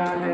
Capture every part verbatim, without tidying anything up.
Lombok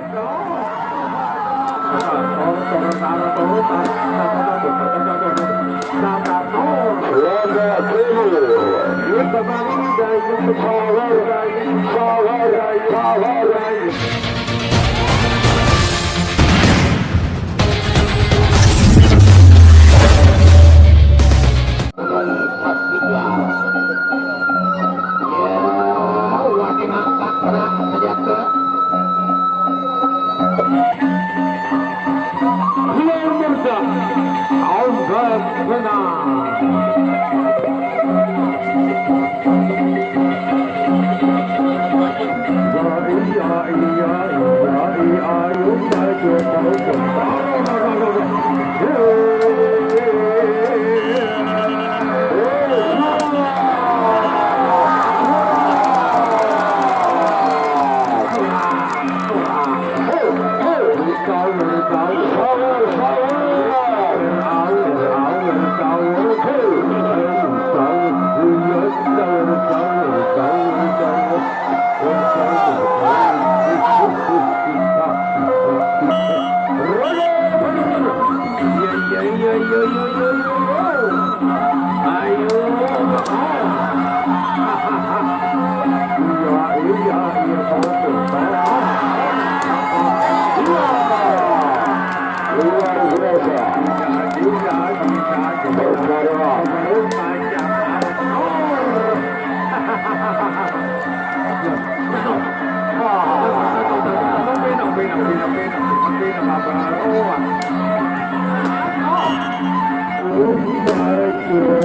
Timur.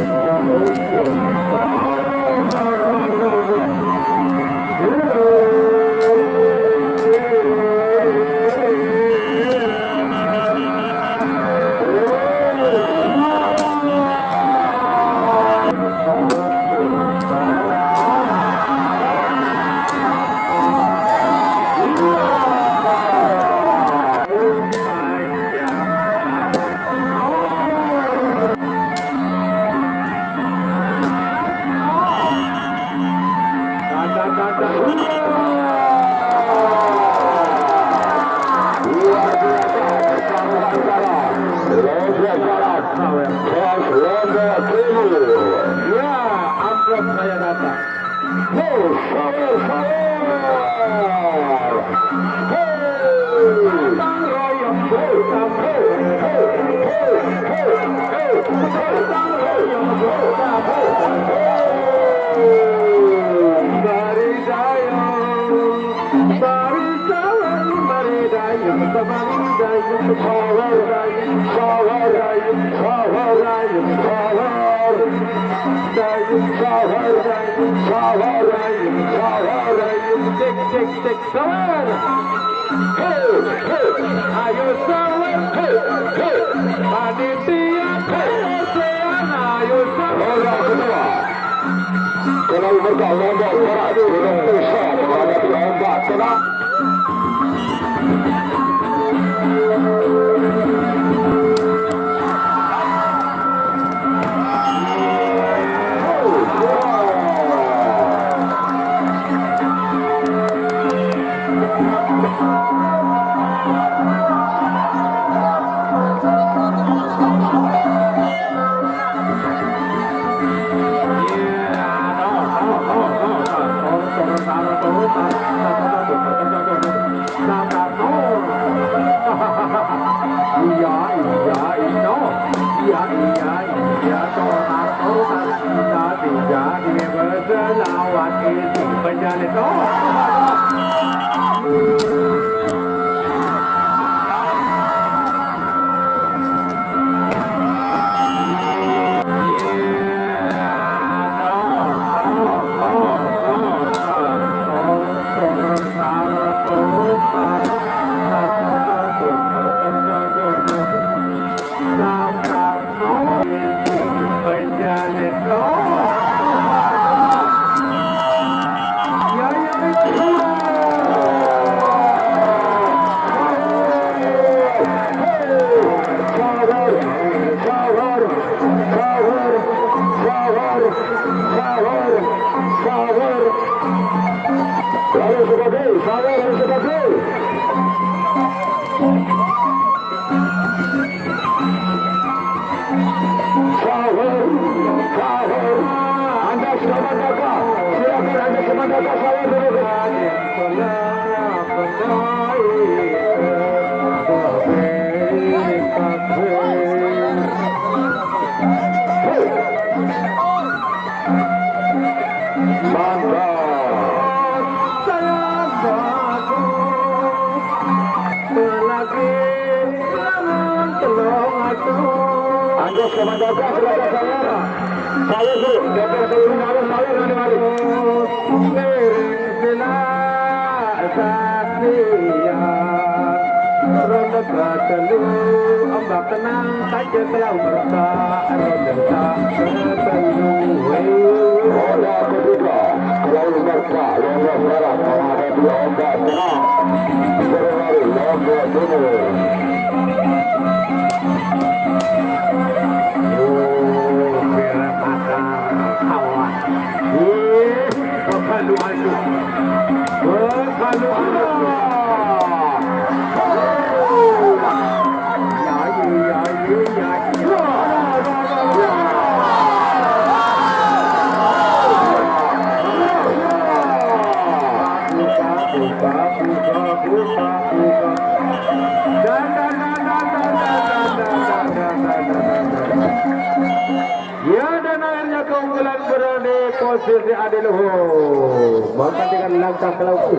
Power, power, power. Luar biasa. Berkarya. Lombok Timur. Ya, amplop saya datang. Hei, sawer, sawer. Hei. Gotong royong bersama. Hei, hei, hei, hei. Gotong royong bersama. Hei. Mari dayung, mari sawer, mari dayung, mari dayung, sawer, dayung, sawer, dayung, sawer, dayung, sawer. Dayung sawer, dayung sawer, dayung sawer, dayung cek, cek, cek, sawer. Hei, hei. Ayo sawer. Hei, hei. Panitia, hei. Osean, ayo sawer. Orang kedua. Kalau mereka lomba sekarang ini, belum bisa menghadapi ombak tenang. Iya, iya, iya. Iya, iya, iya. Total, total. Kita tidak berselawat isi penjali. Total. Sawer, sawer, sawer. Harus seperti, sawer harus seperti. Ngiring sila saksian, ronde katelu, ombak tenang, kaja kelau merta, ronde tak ketelu. Ronde ketiga, kelau merta, ronde merah, menghadapi ombak tenang, berlari ronde timur. Oh, berat mata kawan. Wih, bepalu-alu. Bepalu-alu. Ya, ya, ya, ya, ya. Buka, buka, buka, buka, buka. Dan, dan, dan, dan. Ya, dan akhirnya keunggulan berada di posisi Adi Luhur. Maka dengan langkah kelau.